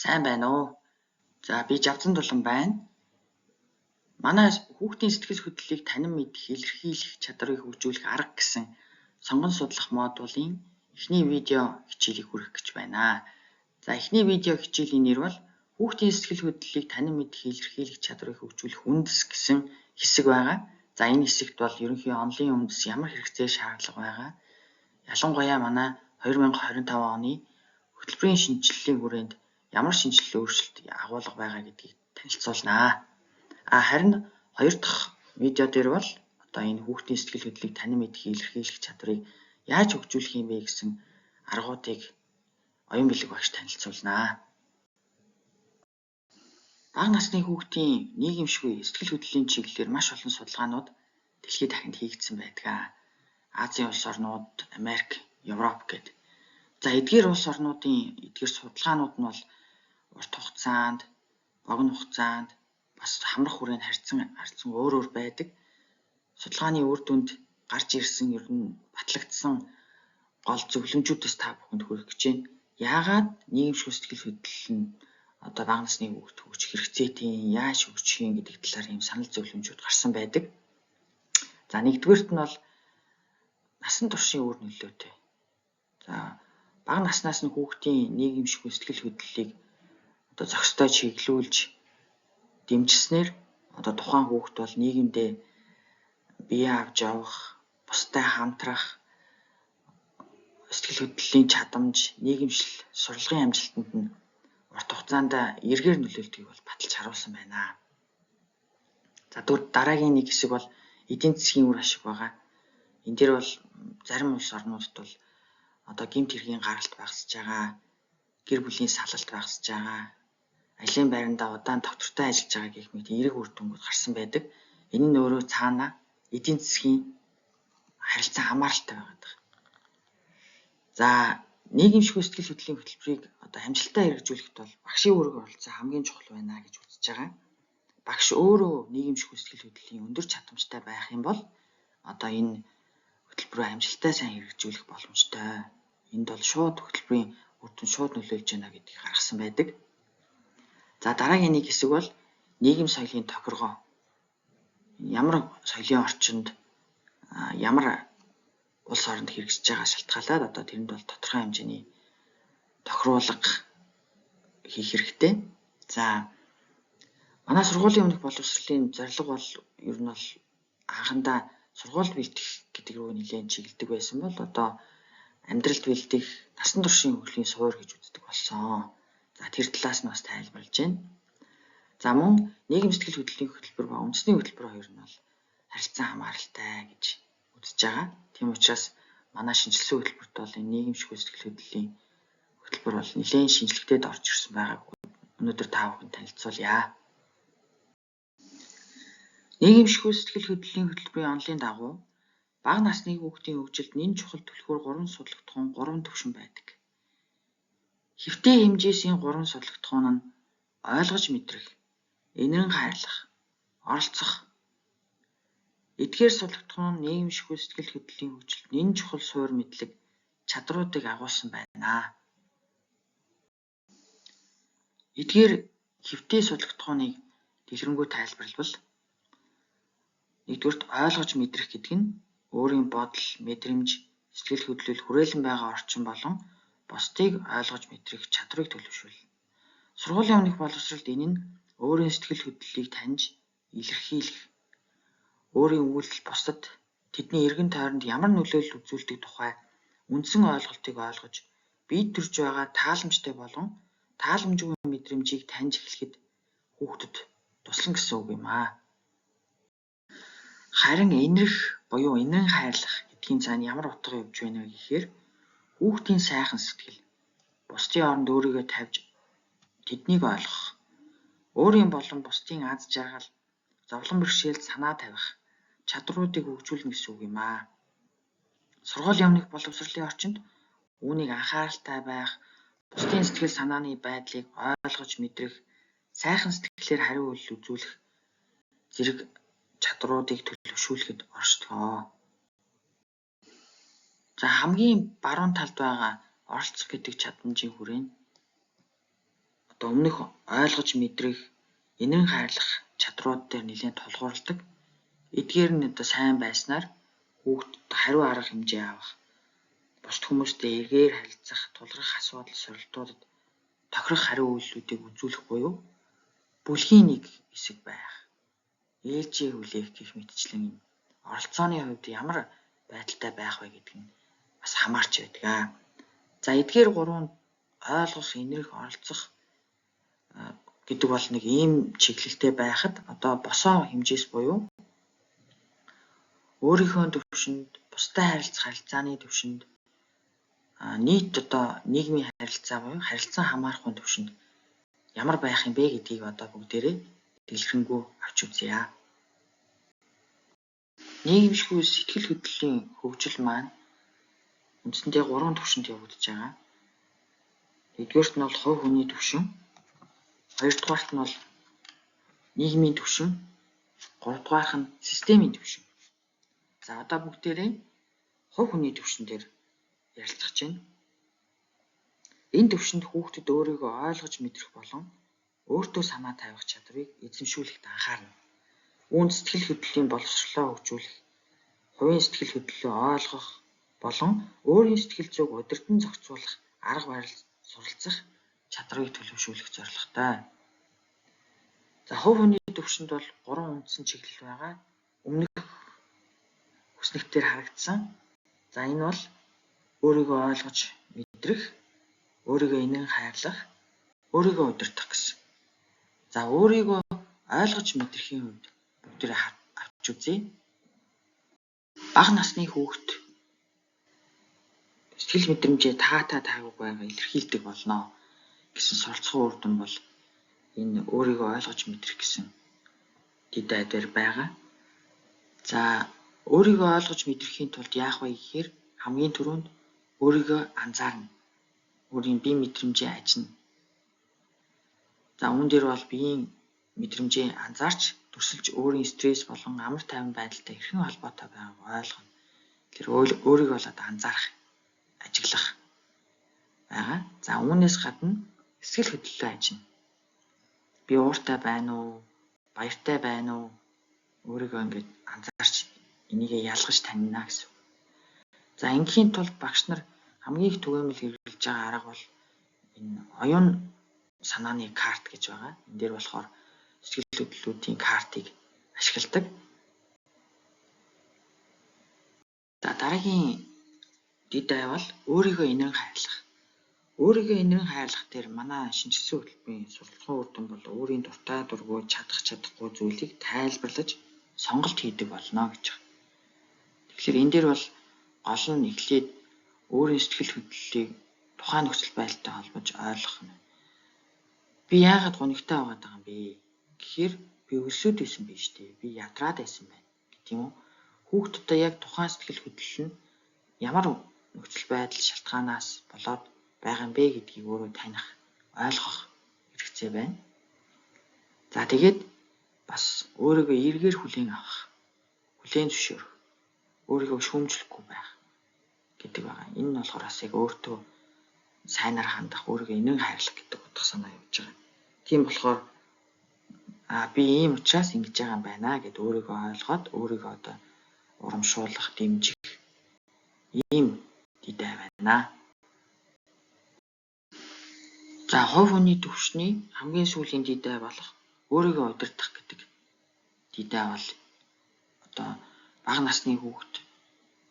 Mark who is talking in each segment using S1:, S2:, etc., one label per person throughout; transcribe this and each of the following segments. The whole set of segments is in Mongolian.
S1: Сайн байна уу? За би Жавзан Дулан байна. Манай хүүхдийн сэтгэл хөдлөлийг танин мэдэх, илэрхийлэх чадварыг хөгжүүлэх арга гэсэн сонгон судлах модулын эхний видео хичээлийг хүргэх гэж байна. За эхний видео хичээлийн нэр бол хүүхдийн сэтгэл хөдлөлийг танин мэдэх, илэрхийлэх чадварыг хөгжүүлэх үндэс гэсэн хэсэг байгаа. За энэ хэсэгт бол ерөнхий онолын үндэс, ямар хэрэгцээ шаардлага байгаа. Ялангуяа манай 2025 оны хөтөлбөрийн шинэчлэлийн хүрээнд ямар шинэчлэл өөрчлөлт агуулга байгаа гэдгийг танилцуулнаа. А харин хоёр дахь видео дээр бол одоо энэ хүүхдийн сэтгэл хөдлөлийг танин мэдэх, илэрхийлэх чадварыг яаж хөгжүүлэх юм бэ гэсэн аргуудыг оюун бэлэг багш танилцуулнаа. Бага насны хүүхдийн нийгэмшгүй сэтгэл хөдлөлийн чиглэлээр маш олон судалгаанууд дэлхийд дахинд хийгдсэн байдаг. Азийн улс орнууд, Америк, Европ гээд. За эдгээр улс орнуудын эдгээр судалгаанууд нь бол урт хугацаанд, богино хугацаанд бас хамрах хүрээнд харьцан өөр өөр байдаг. Судалгааны үр дүнд гарч ирсэн ер нь батлагдсан гол зөвлөмжүүдээс та бүхэнд хүргэх гэж байна. Яагаад нийгэмшгүй сэтгэл хөдлөл нь одоо бага насны хүүхд хөгжих хэрэгцээтэй, яаж хөгжих юм гэдэг талаар ийм санал зөвлөмжүүд гарсан байдаг. За нэгдүгээрт нь бол насан туршийн үр нөлөөтэй. За бага наснаас нь хүүхдийн нийгэмшгүй сэтгэл хөдлөлийг одоо зохистой чиглүүлж дэмжсэнээр одоо тухайн хүүхд бол нийгэмдээ бие авч явах, бусдад хамтрах, сэтгэл хөдлөлийн чадамж, нийгэмшил, сурлагын амжилтанд нь урт хугацаанд эргээр нөлөөлдгийг бол баталж харуулсан байна. За дараагийн нэг хэсэг бол эдийн засгийн үр ашиг байгаа. Энэ дээр бол зарим улс орнуудад бол одоо гэмт хэргийн гаралт багасж байгаа, гэр бүлийн салалт багасж байгаа, ажлын байрандаа удаан доктортой ажиллаж байгаа гэх мэт эерэг үр дүнгууд гарсан байдаг. Энэ нь өөрөө цаана эдийн засгийн харилцаа хамааралтай байгаа. За нийгэмшгүй сэтгэл хөдлөлийн хөтөлбөрийг одоо амжилттай хэрэгжүүлэхэд бол багшийн үүрэг оролцоо хамгийн чухал байна гэж үзэж байгаа. Багш өөрөө нийгэмшгүй сэтгэл хөдлөлийн өндөр чадамжтай байх юм бол одоо энэ хөтөлбөрөө амжилттай сайн хэрэгжүүлэх боломжтой. Энд бол шууд хөтөлбөрийн үр дүн шууд нөлөөлж байна гэдгийг гаргасан байдаг. За дараагийн нэг хэсэг бол нийгэм соёлын тохиргоо. Ямар соёлын орчинд, ямар улс оронд хэрэгжиж байгаа шалтгаалаад одоо тэрэнд бол тодорхой хэмжээний тохируулга хийх хэрэгтэй. За манай сургуулийн өмнөх боловсролын зорилго бол ер нь бол анхандаа сургуульд бэлтгэх гэдэг рүү нэлээд чиглэдэг байсан бол одоо амьдралд бэлдэх, насан туршийн хөгжлийн суурь гэж үздэг болсон. За тэр талаас нь бас тайлбарлаж байна. За мөн нийгэм сэтгэл хөдлөлийн хөтөлбөр ба үндэсний хөтөлбөр хоёр нь бол харилцан хамааралтай гэж үзэж байгаа. Тийм учраас манай шинэчилсэн хөтөлбөрт бол энэ нийгэмшгүй сэтгэл хөдлөлийн хөтөлбөр бол нэлээд шинэчлэгдээд орж ирсэн байгааг өнөөдөр та бүхэнд танилцуулъя. Нийгэмшгүй сэтгэл хөдлөлийн хөтөлбөрийн онолын дагуу бага насны хүүхдийн хөгжилд нэн чухал түлхүүр 3 судлагдахуун 3 түвшин байдаг. Хэвтэй хэмжээсийн 3 судлагдахуун нь ойлгож мэдрэх, энэрэн хайрлах, оролцох. Эдгээр судлагдахуун нь нийгэмшгүй сэтгэл хөдлөлийн хөгжилд нэн чухал суурь мэдлэг чадруудыг агуулсан байна. Эдгээр хэвтэй судлагдахууныг дэлгэрэнгүй тайлбарлавал нэгдүгээрт ойлгож мэдрэх гэдэг нь өөрийн бодол, мэдрэмж, сэтгэл хөдлөл, хүрээлэн байгаа орчин болон бусдыг ойлгож мэдрэх чадварыг төлөвшүүлнэ. Сургуулийн өмнөх боловсролд энэ нь өөрийн сэтгэл хөдлөлийг таньж илэрхийлэх, өөрийн үйлдэл бусдад тэдний эргэн тойронд ямар нөлөөлөл үзүүлдэг тухай үндсэн ойлголтыг ойлгож, биед төрж байгаа тааламжтай болон тааламжгүй мэдрэмжийг таньж эхлэхэд хүүхдэд туслана гэсэн үг юм аа. Харин энэрх буюу энэрэн хайрлах гэдгийн цаана ямар утга явж байна вэ гэхээр хүүхдийн сайхан сэтгэл, бусдын оронд өөрийгөө тавьж тэднийг ойлгох, өөрийн болон бусдын аз жаргал, зовлон бэрхшээлд санаа тавих чадруудыг хөгжүүлнэ гэсэн үг юм аа. Сургуулийн өмнөх боловсролын орчинд үүнийг анхааралтай байх, бусдын сэтгэл санааны байдлыг ойлгож мэдрэх, сайхан сэтгэлээр хариу үйлдэл үзүүлэх зэрэг чадруудыг төлөвшүүлэхэд оршдог. За хамгийн баруун талд байгаа оролцох гэдэг чадамжийн хүрээнд одоо Өмнөх ойлгож мэдрэх, энэрэн хайрлах чадрууд дээр нэлээд тулгуурладаг. Эдгээр нь одоо сайн байснаар хүүхдэд хариу арга хэмжээ авах, бусад хүмүүстэй эргээр харилцах, тулгарх асуудал сорилтуудад тохирох хариу үйлдэлүүдийг үзүүлэх буюу бүлгийн нэг хэсэг байх, ээлжээ хүлээх гэх мэтчлэн оролцооны хувьд ямар байдалтай байх вэ гэдэг нь бас хамаарч байдаг. За эдгээр гурван ойлгох, энэрэх, оролцох гэдэг бол нэг ийм чиглэлтэй байхад одоо босоо хэмжээс буюу өөрийнхөө төвшөнд, бусдад харилцах харилцааны төвшөнд, нийт одоо нийгмийн харилцаа буюу харилцан хамаарах төвшөнд ямар байх юм бэ гэдгийг одоо бүгдээрээ дэлгэрэнгүй авч үзье. Нийгэмшгүй сэтгэл хөдлөлийн хөгжил маань үндсэндээ 3 төвшөнд явагдаж байгаа. Нэгдүгээрт нь бол хувь хүний төвшин, хоёрдугаарт нь бол нийгмийн төвшин, гуравдугаарх нь системийн төвшин. За одоо бүгдээрээ хувь хүний төвшин дээр ярилцах чинь. Энэ төвшөнд хүүхдэд өөрийгөө ойлгож мэдрэх болон өөртөө санаа тавих чадварыг эзэмшүүлэхэд анхаарна. Үүнд сэтгэл хөдлөлийн боловсролоо хөгжүүлэх, хувийн сэтгэл хөдлөлөө ойлгох болон өөрийн сэтгэл зүйг удирдан зохицуулах арга барил суралцах чадварыг төлөвшүүлэх зорилготой. За хувь хүний төвшөнд бол 3 үндсэн чиглэл байгаа. Өмнөх хүснэгтээр харагдсан. За энэ бол өөрийгөө ойлгож мэдрэх, өөрийгөө энэн хайрлах, өөрийгөө удирдах гэсэн. За өөрийгөө ойлгож мэдрэхийн хувьд бүгдээрээ авч үзье. Бага насны хүүхэд сэтгэл мэдрэмжээ таатай таагүйг байгаа илэрхийлдэг болно гэсэн суралцах үр дүн бол энэ өөрийгөө ойлгож мэдрэх гэсэн дэд дээр байгаа. За өөрийгөө ойлгож мэдрэхийн тулд яах вэ гэхээр хамгийн түрүүнд өөрийгөө анзаарна. Өөрийн бие мэдрэмжээ ажина. За үүн дээр бол биеийн мэдрэмжээ анзаарч дүрсэлж өөрийн стресс болон амар тайван байдалтай хэрхэн холбоотой байгааг ойлгоно. Тэр өөрийгөө болоод анзаарах, ажиглах байгаа. За үүнээс гадна сэтгэл хөдлөлөө ажина. Би ууртай байна уу? Баяртай байна уу? Өөрийгөө ингээд анзаарч энийгээ ялгаж танина гэсэн үг. За ингээхийн тулд багш нар хамгийн их түгээмэл хэрэглэж байгаа арга бол энэ оюун санааны карт гэж байгаа. Энэ дээр болохоор сэтгэл хөдлөлүүдийн картыг ашигладаг. За дараагийн дэд ай бол өөрийгөө энэрэн хайрлах. Өөрийгөө энэрэн хайрлах дээр манай шинжилсэн хөтөлбөрийн сурталчилгаа үр дүн бол өөрийн дуртай дургүй чадах чадахгүй зүйлийг тайлбарлаж сонголт хийдэг болно гэж байна. Тэгэхээр энэ дээр бол гол нь эхлээд өөрийн сэтгэл хөдлөлийг тухайн нөхцөл байдалтай холбож ойлгох нь. Би яагаад гунигтай байгаад байгаа юм бэ? Гэхээр би өлсөд байсан биш үү? Би ядраад байсан байна гэдэг юм уу? Хүүхд одоо яг тухайн сэтгэл хөдлөл нь ямар нөхцөл байдал шалтгаанаас болоод байгаа юм бэ гэдгийг өөрөө таних, ойлгох хэрэгцээ байна. За тэгээд бас өөрийгөө эргээр хүлээн авах, хүлээн зөвшөөрөх, өөрийгөө шүүмжлэхгүй байх гэдэг байгаа. Энэ нь болохоор бас яг өөртөө сайнаар хандах, өөрийгөө энэн хайрлах гэдэг утга санаа явж байгаа. Тийм болохоор би ийм учраас ингэж байгаа юм байна гэд өөрийгөө ойлгоод өөрийгөө одоо урамшуулах, дэмжих ийм дидай байна. За хувь хүний төвшний хамгийн сүүлийн дидай болох өөрийгөө удирдах гэдэг дидай бол одоо бага насны хүүхэд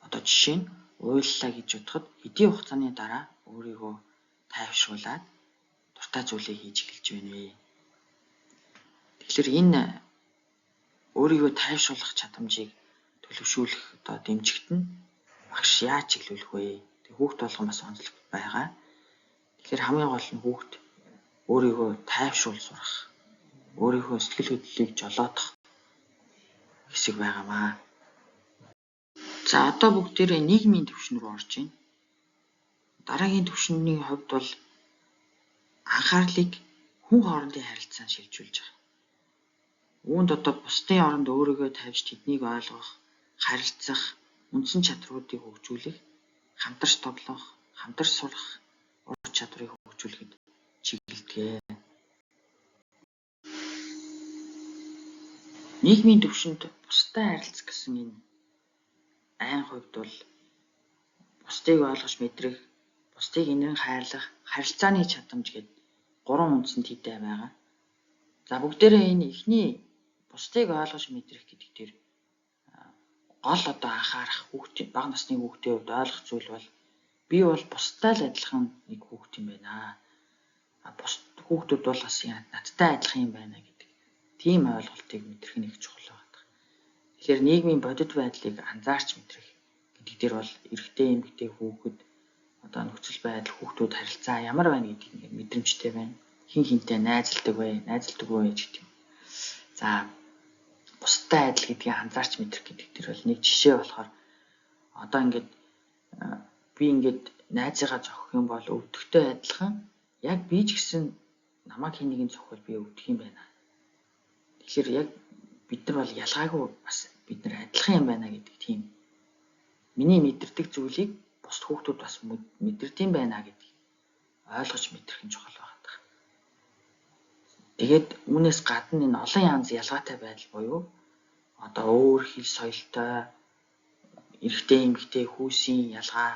S1: одоо жишээ нь уйллаа гэж бодоход хэдийн хугацааны дараа өөрийгөө тайвшруулад дуртай зүйлээ хийж эхэлж байна. Тэгэхээр энэ өөрийгөө тайвшруулах чадамжийг төлөвшүүлэх одоо дэмжихэд нь багш яаж чиглүүлэх вэ? Тэг хүүхд болгон бас онцлог байгаа. Тэгэхээр хамгийн гол нь хүүхд өөрийгөө тайвшруул сурах, өөрийнхөө сэтгэл хөдлөлийг жолоодох хэсэг байгаамаа. За одоо бүгдээрээ нийгмийн түвшин рүү орж байна. Дараагийн түвшний хувьд бол анхаарлыг хүн хоорондын харилцаанд шилжүүлж байгаа. Үүнд одоо бусдын оронд өөрийгөө тавьж тэднийг ойлгох, харилцах, үндсэн чадруудыг хөгжүүлэх, хамтарч тоглох, хамтарч сурах ур чадварыг хөгжүүлэхэд чиглэдэг. Нийгмийн түвшинд бусдад харилцах гэсэн энэ айн хувьд бол бусдыг ойлгож мэдрэх, бусдыг энэрэн хайрлах, харилцааны чадамж гэдэг гурван үндсэн тийтэй байгаа. За бүгдээрээ энэ эхний бусдыг ойлгож мэдрэх гэдэг дээр гол одоо анхаарах хүүхдийн бага насны хүүхдийн хувьд ойлгох зүйл бол би бол бусдад л адилхан нэг хүүхд юм байна. А бус хүүхдүүд бол бас надтай адилхан юм байна гэдэг тийм ойлголтыг мэдрэх нь их чухал байна. Тэгэхээр нийгмийн бодит байдлыг анзаарч мэдрэх гэдэг дээр бол эрэгтэй эмэгтэй хүүхэд одоо нөхцөл байдал хүүхдүүд харилцаа ямар байна гэдгийг ингээд мэдрэмжтэй байна. Хэн хэнтэй найзалдаг вэ? Найзалдаг вэ гэдэг юм. За бусдад адил гэдгийг анзаарч мэдрэх гэдэг дээр бол нэг жишээ болохоор одоо ингээд би ингээд найзыгаа зохих юм бол өвдөхтэй адилхан яг би ч гэсэн намайг хэн нэгэн зохивол би өвдөх юм байна. Тэгэхээр яг бид нар бол ялгаагүй бас бид нар адилхан юм байна гэдэг тийм миний мэдэрдэг зүйлийг бусад хүүхдүүд бас мэдэрдэг юм байна гэдгийг ойлгож мэдрэх нь чухал байна. Тэгээд үүнээс гадна энэ олон янз ялгаатай байдал буюу одоо өөр хэл соёлтой эрэгтэй эмэгтэй хүүсийн ялгаа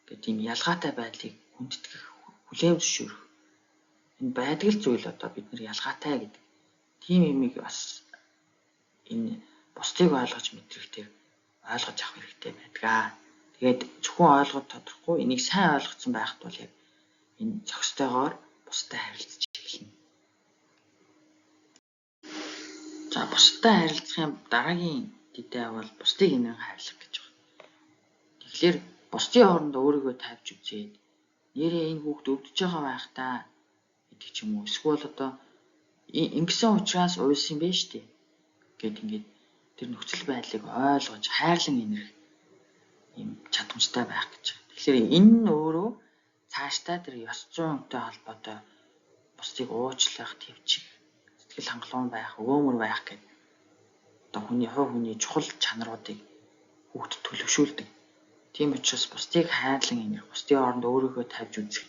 S1: гэдэг тийм ялгаатай байдлыг хүндэтгэх, хүлээн зөвшөөрөх энэ байдаг л зүйл одоо бид нар ялгаатай гэдэг тийм юмыг бас энэ бусдыг ойлгож мэдрэх дээр ойлгож авах хэрэгтэй байдаг. Тэгээд зөвхөн ойлгоод тодорхгүй энийг сайн ойлгоцсон байхад бол яг энэ зохистойгоор бусдад харилцаж эхэлнэ. За бусдад харилцахын дараагийн дэдээ бол бусдыг энэн хайрлах гэж байна. Тэгэхээр бусдын хооронд өөрийгөө тавьж үзээд нэрээ энэ хүүхд өвдөж байгаа байх та гэдэг ч юм уу. Эсвэл одоо ингэсэн учраас уйлсан юм байна штэ гэд ингээд тэр нөхцөл байдлыг ойлгож хайрлан инэрх юм чадамжтай байх гэж байна. Тэгэхээр энэ нь өөрөө цаашдаа тэр ёс зүйнтэй холбоотой бусдыг уучлах, төвчих, сэтгэл хангалуун байх, өгөөмөр байх гэдэг одоо хүний хувь хүний чухал чанаруудыг хүүхдэд төлөвшүүлдэг. Тийм учраас бусдыг хайрлан инэрх, бусдын оронд өөрийгөө тавьж үзэх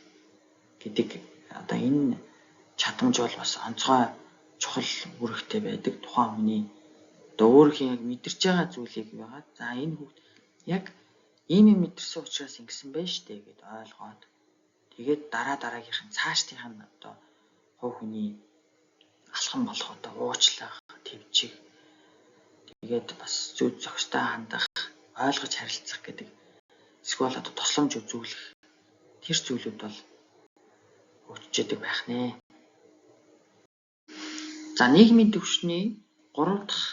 S1: гэдэг одоо энэ чадамж бол бас онцгой чухал үүрэгтэй байдаг. Тухайн хүний одоо өөрхийн яг мэдэрч байгаа зүйлийг байгаа. За энэ хүүхд яг ийм юм мэдэрсэн учраас ингэсэн байж штэ гэд ойлгоод тэгээд дараа дараагийнх нь цаашдынх нь одоо хувь хүний алхам болох одоо уучлах, төвчих, тэгээд бас зүйн зохистой хандах, ойлгож харилцах гэдэг эсвэл одоо тусламж үзүүлэх тэр зүйлүүд бол хөгжиж байх нэ. За нийгмийн түвшний 3 дахь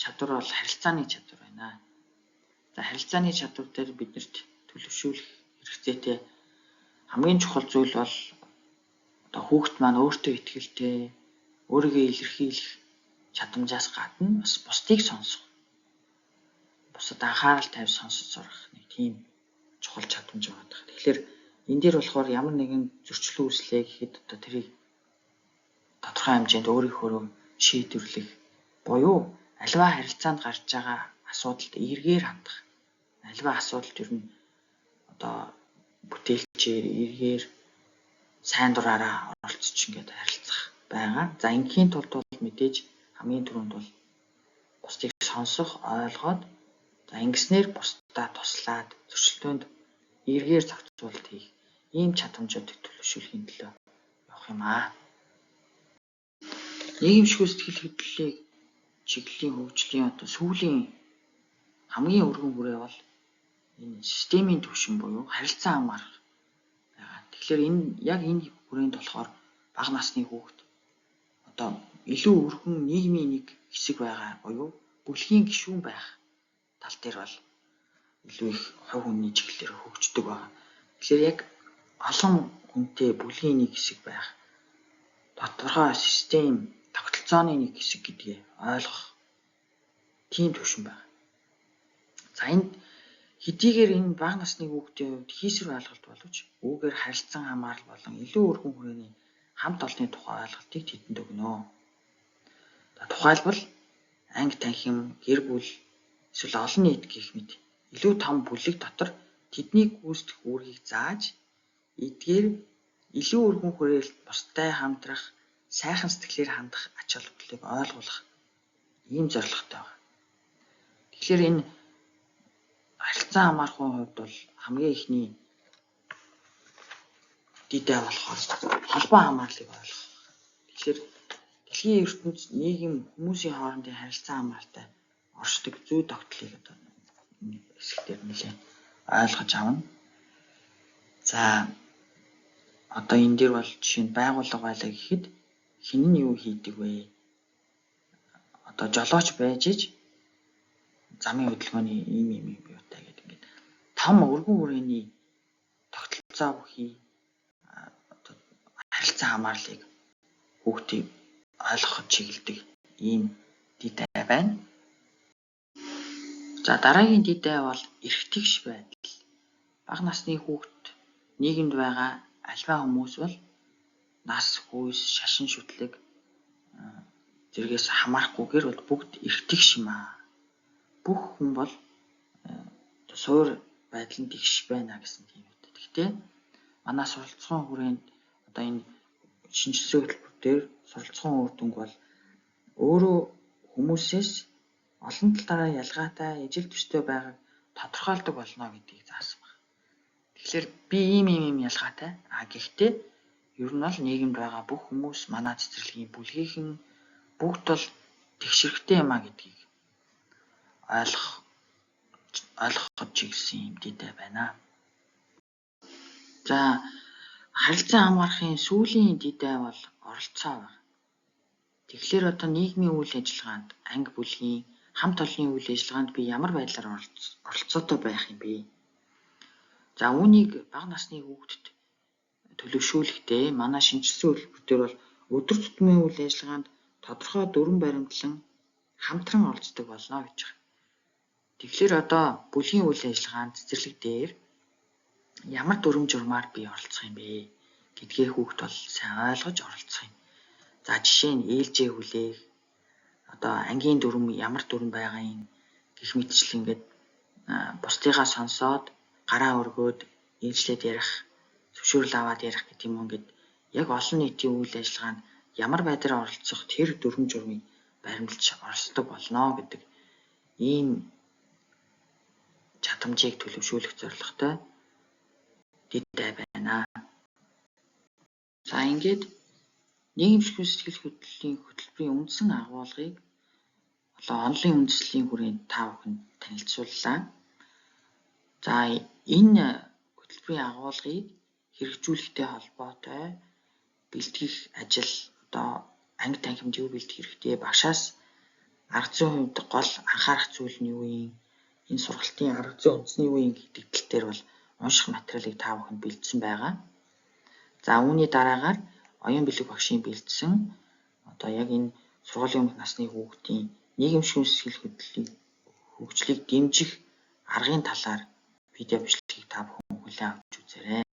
S1: чадвар бол харилцааны чадвар байна. За харилцааны чадвар дээр биднэрт төлөвшүүлэх хэрэгцээтэй хамгийн чухал зүйл бол одоо хүүхэд маань өөртөө итгэлтэй, өөрийгөө илэрхийлэх чадамжаас гадна бас бусдыг сонсох, бусад анхаарал тавьж сонсож сурах нэг тийм чухал чадамж байгаа. Тэгэхээр энэ дээр болохоор ямар нэгэн зөрчил үүслээ гэхэд одоо тэрийг тодорхой хэмжээнд өөрийнхөө шийдвэрлэх буюу аливаа харилцаанд гарч байгаа асуудалд эргээр хандах. Аливаа асуудалд ер нь одоо бүтээлчээр эргээр сайн дураараа оролцож ингээд харилцах байгаа. За ингээхийн тулд бол мэдээж хамгийн түрүүнд бол бусдыг сонсох, ойлгоод за ингэснээр бусдаа туслаад зөрчилдөөнд эргээр зохицуулалт хийх ийм чадамжуудыг төлөвшүүлэхийн төлөө явах юм аа. Нийгэмшгүй сэтгэл хөдлөлийг чиглэлийн хөгжлийн одоо сүүлийн хамгийн өргөн хүрээ бол энэ системийн түвшин буюу харилцан хамаарах байгаа. Тэгэхээр энэ яг энэ хүрээнд болохоор бага насны хүүхэд одоо илүү өргөн нийгмийн нэг хэсэг байгаа буюу бүлгийн гишүүн байх тал дээр бол илүү их хувь хүний чиглэлээр хөгждөг байгаа. Тэгэхээр яг олон хүнтэй бүлгийн нэг хэсэг байх, тодорхой систем, тогтолцооны нэг хэсэг гэдгээ ойлгох тийм түвшин байна. За энд хэдийгээр энэ бага насны хүүхдийн хувьд хийсвэр ойлголт боловч үүгээр харилцан хамаарал болон илүү өргөн хүрээний хамт олонны тухай ойлголтыг тэдэнд өгнө. Тухайлбал анги танхим, гэр бүл эсвэл олон нийт гэх мэт илүү том бүлэг дотор тэдний гүйцэтгэх үүргийг зааж эдгээр илүү өргөн хүрээлэлд бусдад хамтрах, сайхан сэтгэлээр хандах ач холбогдлыг ойлгуулах Ийм зорилготой байна. Тэгэхээр энэ харилцан хамаарахын хувьд бол хамгийн эхний дидэ болохоор холбоо хамаарлыг ойлгох. Тэгэхээр дэлхийн ертөнц, нийгэм, хүмүүсийн хоорондын харилцан хамааралтай оршдог зүй тогтлыг одоо энэ хэсгээр нэлээд ойлгож авна. За одоо энэ дээр бол жишээ нь байгууллага байлаа гэхэд хэн нь юу хийдэг вэ? Одоо жолооч байж ич замын хөдөлгөөний ийм ийм юутай гэдэг ингээд том өргөн хүрээний тогтолцоо бүхий одоо харилцан хамаарлыг хүүхдийг ойлгоход чиглэдэг ийм дидэ байна. За дараагийн дидэ бол эрх тэгш байдал. Бага насны хүүхэд нийгэмд байгаа альва хүмүүс бол нас, хүйс, шашин шүтлэг зэргээс хамаарахгүйгээр бол бүгд эрх тэгш юм аа. Бүх хүн бол суур байдал нь тэгш байна гэсэн тийм үү. Гэхдээ манай суралцахын хүрээнд одоо энэ шинжилсэн хөтөлбөр дээр суралцахын үр дүнг бол өөрөө хүмүүсээс олон талаараа ялгаатай ижил төстэй байгааг тодорхойлдог болно гэдгийг заасан байна. Тэгэхээр би ийм ийм ийм ялгаатай. А гэхдээ ер нь бол нийгэмд байгаа бүх хүмүүс манай цэцэрлэгийн бүлгийнхэн бүгд бол тэгшэрхтэй юм а гэдгийг ойлгоход чиглэсэн юм дидэ байна. За харилцан хамаарахын сүүлийн дидэ бол оролцоо байна. Тэгэхээр одоо нийгмийн үйл ажиллагаанд, анги бүлгийн хамт олонны үйл ажиллагаанд би ямар байдлаар оролцоотой байх юм бэ? За үүнийг бага насны хүүхдэд төлөвшүүлэхдээ манай шинжилсэн хөтөлбөр дээр бол өдөр тутмын үйл ажиллагаанд тодорхой дүрэм баримтлан хамтран оролцдог болно гэж байна. Тэгэхээр одоо бүлгийн үйл ажиллагаанд цэцэрлэг дээр ямар дүрэм журмаар би оролцох юм бэ гэдгээ хүүхд бол сайн ойлгож оролцох юм. За жишээ нь ээлжээ хүлээх, одоо ангийн дүрэм ямар дүрэм байгаа юм гэх мэтчлэн ингээд бусдыгаа сонсоод гараа өргөөд ээлжлээд ярих, зөвшөөрөл аваад ярих гэдэг юм ингээд яг олон нийтийн үйл ажиллагаанд ямар байдлаар оролцох тэр дүрэм журмыг баримталж оролцдог болно гэдэг ийм чадамжийг төлөвшүүлэх зорилготой дидэ байна. За ингээд нийгэмшиггүй сэтгэл хөдлөлийн хөтөлбөрийн үндсэн агуулгыг одоо онолын үндэслэлийн хүрээнд та бүхэнд танилцууллаа. За энэ хөтөлбөрийн агуулгыг хэрэгжүүлэхтэй холбоотой бэлтгэх ажил одоо анги танхимд юу бэлтгэх хэрэгтэй, багшаас арга зүйн хувьд гол анхаарах зүйл нь юу юм, энэ сургалтын арга зүйн үндэс нь юу юм гэдэг тал дээр бол унших материалыг та бүхэнд бэлдсэн байгаа. За үүний дараагаар оюун бэлэг багшийн бэлдсэн одоо яг энэ сургуулийн өмнөх насны хүүхдийн нийгэмшиггүй сэтгэл хөдлөлийн хөгжлийг дэмжих аргын талаар видео бичлэгийг та бүхэн хүлээн авч үзээрэй.